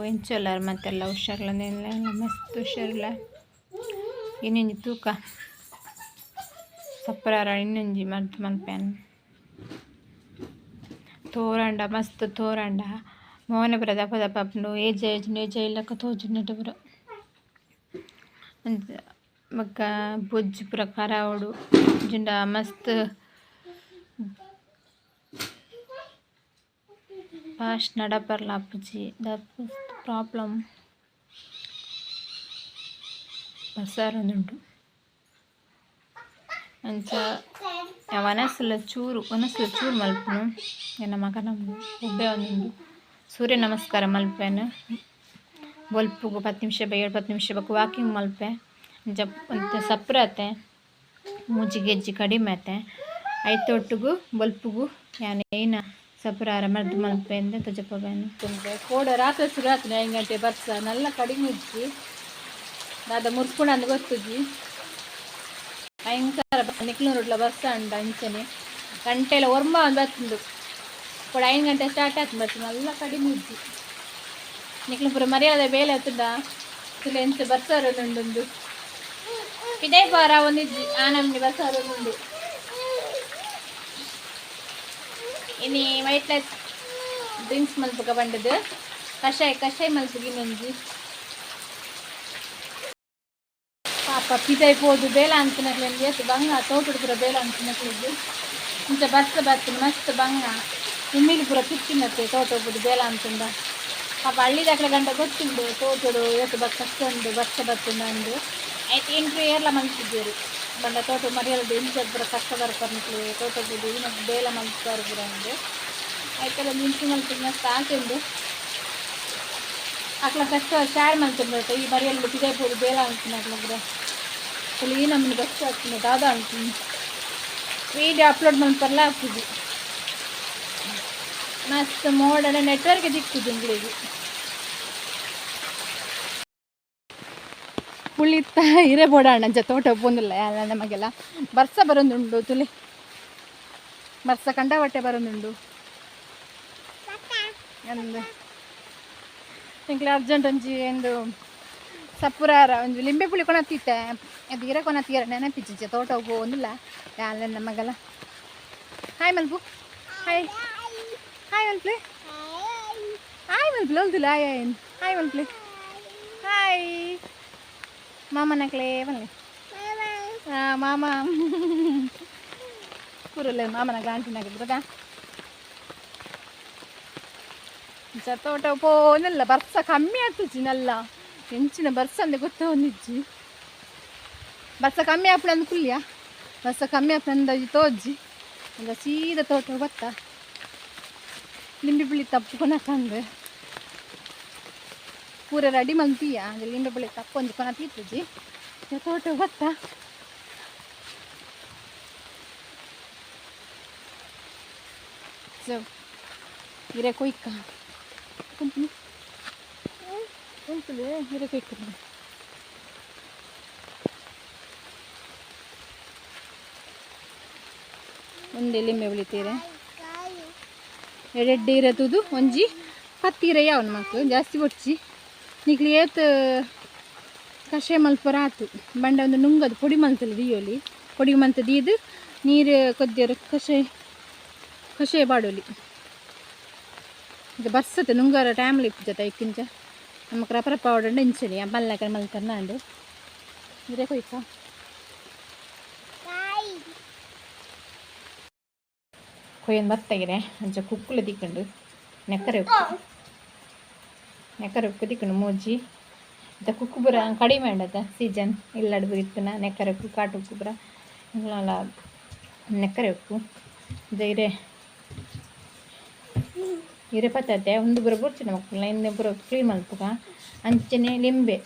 ಎಂಚೊಲ್ಲಾರ್ ಮತ್ತೆಲ್ಲ ಹುಷಾರ್ಲ ಮಸ್ತ್ ಹುಷಾರಿಲ್ಲ ಇನ್ನೊಂಜಿ ತೂಕ ಸಪ್ರಾರ ಇನ್ನೊಂಜಿ ಮರ್ದ್ ಮನ್ಪೇನ್ ತೋರಂಡ ಮಸ್ತ್ ತೋರಂಡ ಮೋನೆ ಪೂರ ದಪ್ಪ ದಪ್ಪ ಆಪುಂಡು ಏಜ್ ಏಜ್ ಏಜ್ ಇಲ್ಲಕ ತೋಜುಂಡು ಪೂರ ಬೊಕ್ಕ ಬೊಜ್ಜು ಪೂರ ಕರಾವೊಡು ಜಿಂಡ ಮಸ್ತ್ ಫಾಸ್ಟ್ ನಡಪರ್ಲ ಆಪುಜಿ ದ ಪ್ರಾಬ್ಲಮ್ ಬಸ್ಸಾರೊಂದುಂಡು ಅಂಚ ವನಸುಲ ಚೂರು ವನಸುಲ ಚೂರು ಮಲ್ಪುನು ಎನ್ನ ಮಗನ ಉಬ್ಬೆ ಒಂದುಂಡು ಸೂರ್ಯ ನಮಸ್ಕಾರ ಮಲ್ಪೆನು ಬೊಲ್ಪುಗು 10 ನಿಮಿಷ 7 10 ನಿಮಿಷ ಬೊಕ ವಾಕಿಂಗ್ ಮಲ್ಪೆ ಅಂಚ ಒಂತೆ ಸಪ್ರತೆ ಮೂಜಿ ಗೆಜ್ಜಿ ಕಡಿಮೆ ಆತೆ ಐತೊಟ್ಟುಗು ಬೊಲ್ಪುಗು ಯಾನ್ ಏನ ಸಪ್ರಾರ ಮರ್ದ್ ಮಲ್ಪೆ ಅಂದ್ ತೊಜಪವೇನು ಕೋಡ ರಾತ್ರಿ ಶುರು ಆತನೆ 5 ಗಂಟೆ ಬರ್ಸ ನಲ್ಲ ಕಡಿಮೆ ಇಜ್ಜಿ ದಾದ ಮುರ್ಪುಣ ಅಂದ್ ಗೊತ್ತುಜಿ ಭಯಂಕರ ನಿಕ್ಲೂರುಡ್ಲ ಬಸ್ ಅಂಡ ಅಂಚನೆ ಗಂಟೆಲ ಒರ್ಂಬ ಒಂದು ಬತ್ತುಂಡು ಕೋಡ 5 ಗಂಟೆ ಸ್ಟಾರ್ಟ್ ಆತು ಬಸ್ ನಲ್ಲ ಕಡಿಮೆ ಇಜ್ಜಿ ನಿಕ್ಲು ಪೂರ ಮರ್ಯಾದೆ ಬೇಲೆ ಆತುಂಡ ತುಲೆ ಎಂಚ ಬರ್ಸಾರ ಉಂಡುಂದು ಪಿದೈ ಪಾರ ಒಂದಿಜ್ಜಿ ಆ ನಮ್ನಿ ಬರ್ಸಾರ ಉಂಡು ಇನಿ ವೈಟ್ ಲೈಟ್ ಡ್ರಿಂಕ್ಸ್ ಮಲ್ಪುಗ ಬಂಡದು ಕಷಾಯ ಕಷಾಯ ಮಲ್ಪುಗ ಇನ್ನೊಂಜಿ ಪಾಪ ಪಿದೈ ಪೋದು ಬೇಲ ಅಂತಿನಕ್ಲೆನ್ ಏತ್ ಬಂಗ ತೋಟಡ್ ಪೂರ ಬೇಲ ಅಂತಿನಕ್ಲೆಗ್ ಇಂಚ ಬರ್ಸ ಬತ್ತಿನ ಮಸ್ತ್ ಬಂಗ ಉಮ್ಮಿಲಿ ಪೂರ ತುಚ್ಚಿನತ್ತೆ ತೋಟ ಪೋದು ಬೇಲ ಅಂತುಂಡ ಪಾಪ ಹಳ್ಳಿದಕ್ಲೆ ಗಂಡ ಗೊತ್ತುಂಡು ತೋಟಡು ಏತ್ ಕಷ್ಟ ಉಂಡು ಬರ್ಸ ಬತ್ತುಂಡ ಅಂದು ಐತೆ ಎಂಟ್ರಿ ಏರ್ಲ ಮಲ್ತಿದ್ದೇರು ಬಂಡ ತೋಟ ಮರ್ಯಾಲಡ್ ಇಂಚ ಪೂರ ಕಷ್ಟ ಬರ್ಪರ್ ನಿಕ್ಲು ತೋಟ ಪೋದು ಇನ ಬೇಲ ಮಲ್ಪುವಾರ್ ಪೂರ ಅಂದ್ ಐತೆಲ್ಲ ಇಂಚಿ ಮಲ್ಪುನ ಮಸ್ತ್ ಆಸೆ ಉಂಡು ಅಕ್ಲ ಕಷ್ಟ ಶೇರ್ ಮಲ್ತೊಂದು ಈ ಮರ್ಯಾಲಡ್ ಪಿದೈ ಪೋದು ಬೇಲ ಅಂತಿನಕ್ಲೆ ಪೂರ ಈ ನಮ್ಮನೆ ಬಸ್ ಆಗ್ತದೆ ದಾದ ಅಂತೀನಿ ವೀಡಿಯೋ ಅಪ್ಲೋಡ್ ಮಲ್ಪರ್ಲ ಆಪುಜಿ ಮಸ್ತ್ ಮೋಡನ ನೆಟ್ವರ್ಕ್ ದಿಕ್ಕುಜಿ ಎಂಕ್ಲೆಗ್ ಪುಳಿತ್ತ ಇರೆ ಬೋಡಾಂಡ ಅಂಚ ತೋಟ ಪೋಂದುಲ್ಲ ನಮಗೆಲ್ಲ ಬರ್ಸ ಬರೊಂದುಂಡು ತುಲೆ ಬರ್ಸ ಕಂಡಬಟ್ಟೆ ಬರೊಂದುಂಡು ಅಂದ್ ಎಂಕ್ಲೆ ಅರ್ಜೆಂಟ್ ಒಂಜಿ ಎಂದು ಸಪುರಾರ ಒಂಜಿ ಲಿಂಬೆ ಪುಳಿ ಕೊನತ್ತಿತ್ತೆ ಅದು ಇರೆ ಕೊನತ್ತೀರ ನೆನಪಿಜ್ಜಿ ತೋಟ ಪೋವೊಂದುಲ್ಲ ಯಾನ್ ನಮಗೆಲ್ಲ ಹಾಯ್ ಮಲ್ಪು ಹಾಯ್ ಹಾಯ್ ಮಲ್ಪ್ಲೆ ಹಾಯ್ ಮಲ್ಪ್ಲೆ ಒಲ್ದುಲ್ಲ ಹಾಯ್ ಹಾಯ್ ಹಾಯ್ ಮಲ್ಪ್ಲೆ ಹಾಯ್ ಮಾಮನಕ್ಲೆ ಬನ್ನಿ ಹಾಂ ಮಾಮ ಪೂರಲ್ಲ ಮಾಮನ ಆಂಟಿನಾಗ ಗೊತ್ತಾ ತೋಟ ಪೋನಲ್ಲ ಬರ್ಸ ಕಮ್ಮಿ ಆತುಜಿ ನಲ್ಲ ಎಂಚಿನ ಬರ್ಸ ಅಂದೆ ಗೊತ್ತ ಒಂದಿಜ್ಜಿ ಬರ್ಸ ಕಮ್ಮಿ ಆಪುಂಡು ಅಂದ್ ಕುಲ್ಲಿಯ ಬರ್ಸ ಕಮ್ಮಿ ಆಪುಂಡು ಅಂದಾಜಿ ತೋಜ್ಜಿ ಅಂದ ಸೀದಾ ತೋಟ ಬತ್ತ ಲಿಂಬೆ ಪುಳಿ ತಪ್ಪು ಕೊನಕಂದ್ ಪೂರ ರೆಡಿ ಮಲ್ತಿಯ ಅಂದ್ ಲಿಂಬೆ ಪುಳಿ ತಪ್ಪು ಒಂಜಿ ಕೊನ ತೀತುಜಿ ತೋಟ ಬತ್ತ ಸೊ ಇರೆ ಕೊಯ್ಕ ಕುಂತು ಕುಂತುಲೆ ಇರೆ ಕೊಯ್ಕ ಒಂದೇ ಲಿಂಬೆ ಪುಳಿ ಎಡೆಡ್ಡೆ ಇರೆ ತೂದು ಒಂಜಿ ಪತ್ತೀರೆ ಯಾವನ ಮಕ್ಳು ಜಾಸ್ತಿ ಬೊಡ್ಚಿ ನಿಕ್ಲು ಏತ್ ಕಷಾಯ ಮಲ್ಪರ ಆತು ಬಂಡ ಒಂದು ನುಂಗದು ಪೊಡಿ ಮಲ್ತಲ್ಲ ದೀಯೊಲಿ ಪೊಡಿ ಮಂತ್ ದೀದು ನೀರು ಕೊದ್ದಿಯರು ಕಷಾಯ ಕಷಾಯ ಪಾಡೊಲಿ ಇದು ಬರ್ಸತೆ ನುಂಗರ ಟೈಮ್ಲಿ ಇಪ್ಪುಜತ ಇಕ್ಕಿಂಚ ನಮಕ್ ರಪ ರಪ ಆವೊಡಂಡ ಇಂಚನೆ ಮಲ್ಲಕ ಮಲ್ತರ್ನಾಂಡ್ ಇರೆ ಕೊಯ್ಕ ಕೊಯ್ಯೊಂದು ಬತ್ತಗಿರೆ ಅಂಚ ಕುಕ್ಕುಲ ತಿಕ್ಕುಂಡು ನೆಕ್ಕರೆ ಉಪ್ಪು ನೆಕ್ಕರೆ ಉಪ್ಪು ತಿಕ್ಕುಂಡು ಮೂಜಿ ಇತ್ತ ಕುಕ್ಕು ಪೂರ ಕಡಿಮೆ ಉಂಡತ ಸೀಜನ್ ಇಲ್ಲಡ್ ಪೂರ ಇತ್ತುನ ನೆಕ್ಕರೆ ಉಪ್ಪು ಕಾಟು ಉಪ್ಪು ಪೂರ ಇಂಗ್ಲಲ ನೆಕ್ಕರೆ ಉಪ್ಪು ಇರೆ ಇರೆ ಪತ್ತತೆ ಉಂದು ಪೂರ ಬೊಡ್ಚಿ ನಮಕ್ ಇಂದು ಪೂರ ಕ್ಲೀನ್ ಮಲ್ಪುಗ ಅಂಚನೆ ಲಿಂಬೆ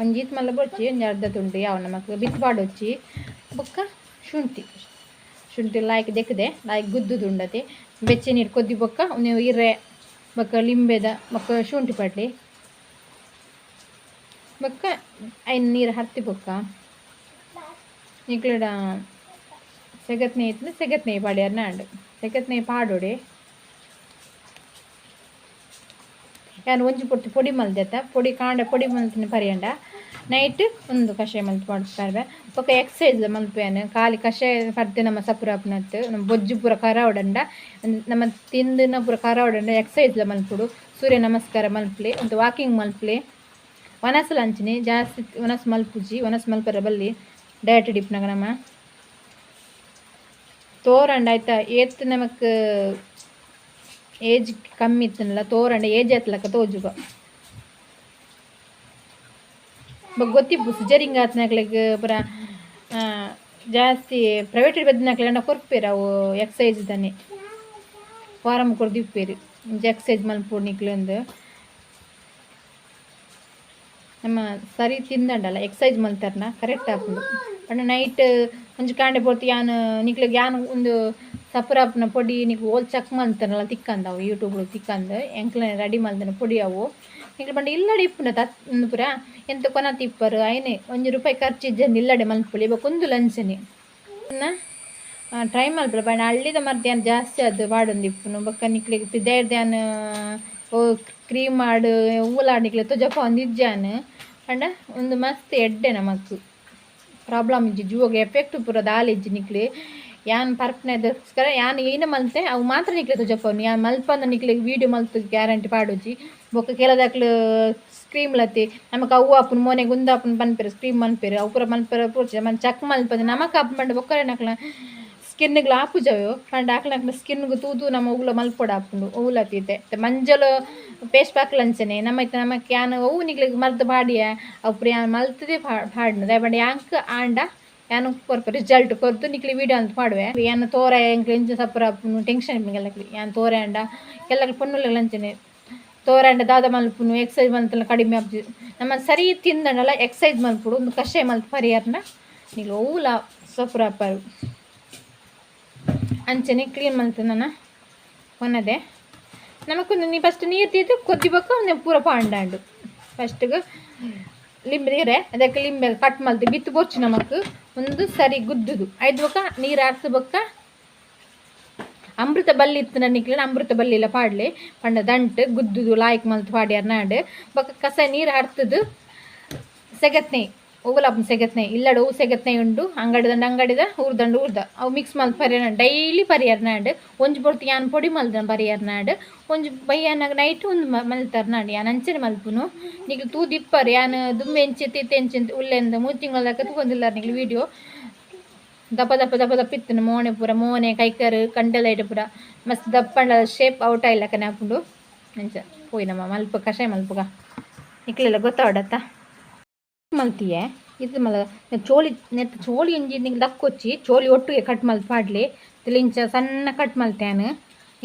ಒಂಜಿ ಈತ್ ಮಲ್ಲ ಬೊಡ್ಚಿ ಒಂಜಿ ಅರ್ಧ ತುಂಡು ಯಾವ ನಮಕ್ ಬಿತ್ತ್ ಪಾಡೊಚ್ಚಿ ಬೊಕ್ಕ ಶುಂಠಿ ಶುಂಠಿ ಲಾಯ್ಕ್ ದೆಕ್ಕ್ದೆ ಲಾಯ್ಕ್ ಗುದ್ದುದುಂಡತೆ ಬೆಚ್ಚ ನೀರು ಕೊದ್ದಿ ಬೊಕ್ಕ ಉಂದು ಇರೆ ಬೊಕ್ಕ ಲಿಂಬೆದ ಬೊಕ್ಕ ಶುಂಠಿ ಪಾಡ್ಲೆ ಬೊಕ್ಕ ಐನ್ ನೀರು ಹರ್ತಿ ಬೊಕ್ಕ ನಿಕ್ಲೆಡ ಸೆಗತ್ ನೆಯ್ ಇತ್ತ್ಂಡ ಸೆಗತ್ ನೆಯ್ ಪಾಡ್ಯರ್ನ ಆಂಡ್ ಸೆಗತ್ ನೆಯ್ ಪಾಡೊಡೆ. ಯಾನ್ ಒಂಜಿ ಪೊರ್ತು ಪೊಡಿ ಮಲ್ದೆತ ಪೊಡಿ ಕಾಂಡೆ ಪೊಡಿ ಮಲ್ತಿನ ಪರಿಯಂಡ ನೈಟ್ ಒಂದು ಕಷಾಯ ಮಲ್ತ್ ಪಾಡ್ಪೆ. ಬೊಕ್ಕ ಎಕ್ಸಸೈಸ್ ಮಲ್ಪುವೆನ್. ಖಾಲಿ ಕಷಾಯ ಪರ್ದೆ ನಮ್ಮ ಸಪುರ ಆಪುನತ್ ನಮ್ಮ ಬೊಜ್ಜು ಪೂರ ಕರಾವಡಂಡ ನಮ್ಮ ತಿಂದಿನ ಪೂರ ಕರಾವಡಂಡ ಎಕ್ಸಸೈಸ್ ಮಲ್ಪೊಡು. ಸೂರ್ಯ ನಮಸ್ಕಾರ ಮಲ್ಪುಲೆ, ಒಂದು ವಾಕಿಂಗ್ ಮಲ್ಪುಲೆ. ವನಸಲ ಅಂಚನೆ ಜಾಸ್ತಿ ವನಸ್ ಮಲ್ಪುಜಿ, ವನಸ್ ಮಲ್ಪರ ಬಲ್ಲಿ ಡಯಟ್ ಇಪ್ಪುನಗ ನಮ್ಮ ತೋರಂಡ ಆಯ್ತಾ ಏತ್ ನಮಕ್ ಏಜ್ ಕಮ್ಮಿ ಇತ್ತನಲ್ಲ ತೋರಂಡ ಏಜ್ ಆತ್ಲಕ್ಕ ತೋಜುಗ. ಬೊಕ್ಕ ಗೊತ್ತಿಪ್ಪು ಸಿಜರಿಂಗ್ ಆತ್ನಕ್ಲೆಗ್ ಪೂರ ಜಾಸ್ತಿ ಪ್ರೈವೇಟ್ ಬತ್ತಿನಕ್ಲೆನ ಕೊರ್ಪೆರ್ ಅವು ಎಕ್ಸಸೈಸ್ ದಾನೆ ಫಾರಮ್ ಕೊರ್ದಿಪ್ಪೆರ್ ಇಂಚ ಎಕ್ಸಸೈಸ್ ಮಲ್ಪೊಡು ನಿಕ್ಲೆಂದ್. ನಮ್ಮ ಸರಿ ತಿಂದಂಡಲ ಎಕ್ಸಸೈಸ್ ಮಲ್ತರ್ನ ಕರೆಕ್ಟ್ ಆಪುಂಡು. ಪಂಡ ನೈಟ್ ಒಂಜಿ ಕಾಂಡೆ ಪೊರ್ತು ಯಾನ್ ನಿಕ್ಲೆಗ್ ಯಾನ್ ಉಂದು ಸಪುರ ಆಪುನ ಪೊಡಿ ನಿಕ್ಲ್ ಓಲ್ ಚೆಕ್ ಮಲ್ತನಲ ತಿಕ್ಕಂದ್ ಅವು ಯೂಟ್ಯೂಬ್ ತಿಕ್ಕಂದ್ ಎಂಕ್ಲೆ ರೆಡಿ ಮಲ್ದಿನ ಪೊಡಿ ಅವು ನಿಕ್ಲ್ ಪಂಡ ಇಲ್ಲಡೆ ಇಪ್ಪುನ ತತ್ ಉಂದು ಪೂರ ಎಂತ ಕೊನತ್ ಇಪ್ಪರು ಐನೆ ಒಂಜಿ ರೂಪಾಯಿ ಖರ್ಚು ಇಜ್ಜಂದೆ ಇಲ್ಲಡೆ ಮಲ್ಪೊಲಿ. ಬೊಕ ಉಂದುಲ ಅಂಚನೆ ಟ್ರೈ ಮಲ್ಪುಲೆ. ಪಂಡ ಹಳ್ಳಿದ ಮರ್ದ್ ಯಾನ್ ಜಾಸ್ತಿ ಅದು ಪಾಡೊಂದಿಪ್ಪುನು. ಬೊಕ್ಕ ನಿಕ್ಲೆಗ್ ಪಿದಾಯ್ಡ್ದ್ ಯಾನ್ ಓ ಕ್ರೀಮ್ ಆಡ್ ಒವ್ವುಲ ನಿಕ್ಲೆಗ್ ತೋಜಪಾವೊಂದು ಇಜ್ಜಾನ್. ಪಂಡ ಉಂದು ಮಸ್ತ್ ಎಡ್ಡೆ ನಮಕ್ ಪ್ರಾಬ್ಲಮ್ ಇಜ್ಜಿ, ಜುವೊಗು ಎಫೆಕ್ಟ್ ಪೂರ ದಾಲ ಇಜ್ಜಿ. ನಿಕ್ಲೆ ಯಾನ್ ಪರ್ಪುನೆದೋಸ್ಕರ ಯಾನ್ ಏನ ಮಲ್ತೆ ಅವು ಮಾತ್ರ ನಿಕ್ಲೆ ತೋಜಪಾವುನು. ಯಾನ್ ಮಲ್ಪಂದ ನಿಕ್ಲೆಗ್ ವೀಡಿಯೋ ಮಲ್ತ್ ಗ್ಯಾರಂಟಿ ಪಾಡುಜಿ. ಬೊಕ್ಕ ಕೆಲದಕ್ಲು ಸ್ಕ್ರೀಮ್ ಲತ್ತಿ ನಮಕ್ ಅವು ಆಪುಂಡು ಮೋನೆಗ್ ಉಂದು ಆಪುಂಡು ಪನ್ಪೆರ್, ಸ್ಕ್ರೀಮ್ ಮನ್ಪೆರ್ ಅವು ಪೂರ ಮನ್ಪೆರೆ ಪೋರ್ಚಿ. ನಮನ್ ಚೆಕ್ ಮಲ್ಪಂದೆ ನಮಕ್ ಆಪುಂಡು ಪಂಡ ಬೊಕ್ಕರೆನಕ್ಲ್ನ ಸ್ಕಿನ್ಗ್ಲ ಆಪುಜವು. ಪಂಡ ಅಕ್ಲ್ನಕ್ಲ್ನ ಸ್ಕಿನ್ಗ್ ತೂದು ನಮ ಒವ್ಲ ಮಲ್ಪೊಡಾಪುಂಡು ಒವ್ಲ ಇತ್ತೆ ಮಂಜಲ್ ಪೇಸ್ಟ್ ಪಾಕುಲಂಚನೆ ನಮ್ಮ ಇತ್ತೆ ನಮಕ್ ಯಾನ್ ಒವು ನಿಕ್ಲೆಗ್ ಮರ್ದ್ ಪಾಡಿಯೆ ಅವು ಪೂರ ಯಾನ್ ಮಲ್ತುದೇ ಪಾಡ್ನ. ದಾಯೆ ಪಂಡ ಯಾಂಕ್ ಆಂಡ ಯಾನ್ ಕೊರ್ಪೆ ರಿಸಲ್ಟ್ ಕೊರ್ದು ನಿಕ್ಲೆ ವೀಡಿಯೋ ಮಲ್ತ್ ಪಾಡುವೆ. ಯಾನ್ ತೋರೆ ಎಂಕ್ ಎಂಚ ಸಪುರ ಆಪುಂಡು ಟೆನ್ಷನ್ ಇಪ್ಪುಂಡು. ಯಾನ್ ತೋರೆ ಆಂಡ ಕೆಲವು ಪೊಣ್ಣುಲೆಗ್ ಅಂಚನೆ ತೋರೆ ಆಂಡ ದಾದ ಮಲ್ಪುನು ಎಕ್ಸಸೈಸ್ ಮಲ್ತುಂಡ ಕಡಿಮೆ ಆಪುಜಿ. ನಮ ಸರಿ ತಿಂದಂಡಲ ಎಕ್ಸಸೈಸ್ ಮಲ್ಪೊಡು. ಉಂದು ಕಷಾಯ ಮಲ್ತ್ ಪರಿಯರ್ನ ನಿಕ್ಲ್ ಒವ್ಲ ಸಪುರ ಆಪರು. ಅಂಚನೆ ಕ್ಲೀನ್ ಮಲ್ತ್ ನನ ಕೊನದೆ ನಮಕ್ ನೀ ಫಸ್ಟ್ ನೀರು ದೀದ್ ಕೊದ್ದಿ ಬೊಕ್ಕ ಉಂದೆನ್ ಪೂರ ಪಾಂಡಾಂಡು. ಫಸ್ಟ್ಗ್ ಲಿಂಬೆ ನೀರೆ ಅದಕ್ಕೆ ಲಿಂಬೆ ಕಟ್ ಮಲ್ತ್ ಬಿತ್ತ್ ಬೊರ್ಚು ನಮಕ್ ಉಂದು ಸರಿ ಗುದ್ದುದು ಐದು ಬೊಕ್ಕ ನೀರು ಆರ್ತ್ ಬೊಕ್ಕ ಅಮೃತ ಬಲ್ಲಿ ಇತ್ತ್ಂಡ ನಿಕ್ಲೆನ ಅಮೃತ ಬಲ್ಲಿಲ ಪಾಡ್ಲೆ. ಪಂಡ ದಂಟ್ ಗುದ್ದುದು ಲಾಯ್ಕ್ ಮಲ್ತ್ ಪಾಡ್ಯರ್ ನಾಡ್. ಬೊಕ್ಕ ಕಸ ನೀರು ಅರ್ತುದು ಸೆಗತ್ನೆ ಒವ್ಲ ಸೆಗತ್ನೆ ಇಲ್ಲಡ್ ಒವು ಸೆಗತ್ನೆ ಉಂಡು ಅಂಗಡಿದಂಡ ಅಂಗಡಿದ ಊರ್ದಂಡ ಊರ್ದ ಅವು ಮಿಕ್ಸ್ ಮಲ್ತ್ ಪರಿಯರ್ ಡೈಲಿ ಪರಿಯರ್ ನಾಡ್. ಒಂಜಿ ಪೊರ್ತು ಯಾನ್ ಪೊಡಿ ಮಲ್ದನ ಪರಿಯರ್ ನಾಡ್. ಒಂಜಿ ಬಯ್ಯಾನಗ ನೈಟ್ ಉಂದು ಮಲ್ತರ್ ನಾಡ್. ಯಾನ್ ಅಂಚನೆ ಮಲ್ಪುನು. ನಿಕ್ಲ್ ತೂದಿಪ್ಪರ್ ಯಾನ್ ದುಂಬು ಎಂಚ ಇತ್ತೆ ಇತ್ತೆ ಎಂಚ ಉಲ್ಲೆಂದ್ ಮೂಜಿ ತಿಂಗೊಲ್ದಕ ತೂವೊಂದುಲ್ಲರ್ ನಿಕ್ಲ್ ವೀಡಿಯೋ. ದಪ್ಪ ದಪ್ಪ ದಪ್ಪ ದಪ್ಪ ಇತ್ತುಂಡು ಮೋನೆ ಪೂರ ಮೋನೆ ಕೈಕಾರ್ ಕಂಟೆದ ಐಟ್ ಪೂರ ಮಸ್ತ್ ದಪ್ಪಂಡ ಶೇಪ್ ಔಟ್ ಆಯಿಲಕನೆ ಆಪುಂಡು. ಅಂಚ ಪೋಯಿ ನಮ ಮಲ್ಪ ಕಷಾಯ ಮಲ್ಪುಗ ನಿಕ್ಲೆಲ ಗೊತ್ತಾವಡತ್ತ ಮಲ್ತಿಯೆ ಇತ್ತೆ ಮಲ್ಲ ಚೋಲಿ ನೆತ್ತ ಚೋಲಿ ಒಂಜಿ ನಿಂಗೆ ದಕ್ಕೊಚ್ಚಿ ಚೋಲಿ ಒಟ್ಟುಗೆ ಕಟ್ ಮಲ್ತ್ ಪಾಡ್ಲೆ ಇಂಚ ಸಣ್ಣ ಕಟ್ ಮಲ್ತೆ ಯಾನ್.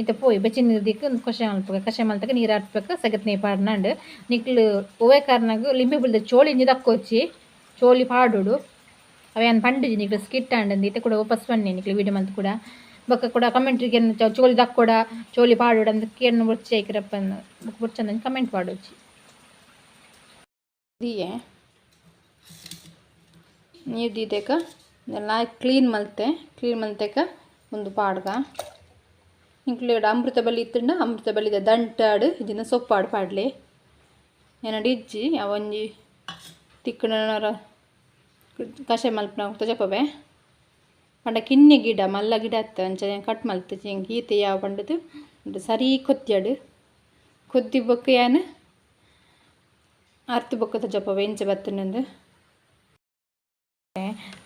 ಇತ್ತೆ ಪೋಯಿ ಬೆಚ್ಚ ನೀರು ದೀಕ್ ಕಷಾಯ ಮಲ್ಪುಗ. ಕಷಾಯ ಮಲ್ತಕ ನೀರು ಅರ್ಪಕ ಸಗತ್ನೆ ಪಾಡ್ನಾಂಡ್. ನಿಕ್ಲು ಒವ್ವೆ ಕಾರಣಗ್ ಲಿಂಬೆ ಬುಲ್ದ ಚೋಲಿ ಒಂಜಿ ದಕ್ಕೊಚ್ಚಿ ಚೋಲಿ ಪಾಡೊಡು. ಅವು ಯಾನ್ ಪಂಡುಜಿ ನಿಕ್ಲು ಸ್ಕಿಟ್ ಆಂಡ್ ಇತ್ತೆ ಕೂಡ ವಾಪಸ್ ಬನ್ನಿ ನಿಕ್ಲು ವೀಡಿಯೋ ಮಲ್ತ್ ಕೂಡ. ಬೊಕ್ಕ ಕೂಡ ಕಮೆಂಟ್ ಚೋಲಿ ದಕ್ಕೊಡ ಚೋಲಿ ಪಾಡೊಡು ಅಂದ್ ಕೇನ್ ಬೊರ್ಚಿ ಐಕ್ರಪ್ಪನ್ ಬೊಕ್ಕ ಬೊರ್ಚಂದ್ ಕಮೆಂಟ್ ಪಾಡೊಚ್ಚಿ. ದಿಯೆ ನೀರು ದೀದೆಕ ಲಾಯ್ಕ್ ಕ್ಲೀನ್ ಮಲ್ತೆ ಕ್ಲೀನ್ ಮಲ್ತೆಕ ಒಂದು ಪಾಡ್ಗ. ನಿಕ್ಲೆಡ ಅಮೃತ ಬಲ್ಲಿ ಇತ್ತುಂಡ ಅಮೃತ ಬಲ್ಲಿದ ದಂಟಾಡು ಇಜ್ಜಿಂಡ ಸೊಪ್ಪಾಡು ಪಾಡ್ಲೆ. ಎನ್ನಡ ಇಜ್ಜಿ ಅವೊಂಜಿ ತಿಕ್ಕುನ ಕಷಾಯ ಮಲ್ಪುನ ತೋಜಪವೆ. ಪಂಡ ಕಿನ್ನಿ ಗಿಡ ಮಲ್ಲ ಗಿಡ ಅತ್ತ ಅಂಚನೆ ಕಟ್ ಮಲ್ತ್ ಎಂಕ್ ಈತೆ ಯಾವು ಪಂಡುದು ಸರಿ ಕೊದ್ಯಡು ಕೊದ್ದಿ ಬೊಕ್ಕ ಯಾನ್ ಅರ್ತ್ ಬೊಕ್ಕ ತೋಜಪವೆ ಎಂಚ ಬತ್ತುಂಡು.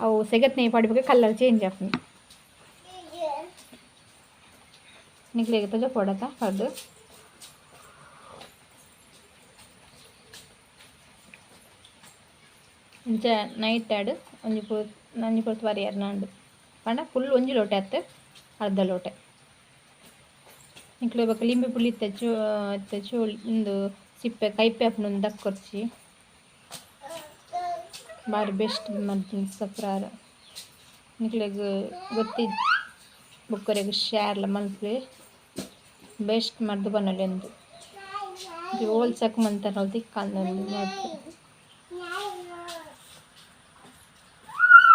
ಅವು ಸೆಗತ್ನೆ ಪಾಡಿಬೊಕ್ಕ ಕಲರ್ ಚೇಂಜ್ ಆಪುಂಡು. ನಿಕ್ಲೆಗ್ ತೋಜಪೊಡತ ಪರ್ದ್. ಇಂಚ ನೈಟ್ ಆಡ್ ಒಂಜಿ ಒಂಜಿ ಪೊರ್ತು ಪರಿಯೆರೆ ನಾಂಡ್. ಪಂಡ ಫುಲ್ ಒಂಜಿ ಲೋಟೆ ಅತ್ತ್ ಅರ್ಧ ಲೋಟೆ. ನಿಕ್ಲೆ ಬೊಕ್ಕ ಲಿಂಬೆ ಪುಳಿತ ಚೋ ಚೋಲಿ ಉಂದು ಸಿಪ್ಪೆ ಕೈಪೆ ಆಪುಂಡು ದಕ್ಕೊರ್ಚಿ. ಬಾರಿ ಬೆಸ್ಟ್ ಮಲ್ಪುನ ಸಪ್ರಾರ. ನಿಕ್ಲೆಗ್ ಗೊತ್ತಿ ಬೊಕ್ಕರೆಗ್ ಶೇರ್ಲ ಮಲ್ಪುಲೆ. ಬೆಸ್ಟ್ ಮರ್ದ್ ಪನೊಲಿ ಉಂದು. ಓಲ್ ಚೆಕ್ ಮಂತರ್ಲ ತಿಕ್ಕಂದ್ ಉಂದು ಮರ್ದ್.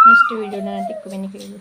ನೆಕ್ಸ್ಟ್ ವೀಡಿಯೋ ನನ ತಿಕ್ಕುವೆ ನಿಕ್ಲೆಗ್.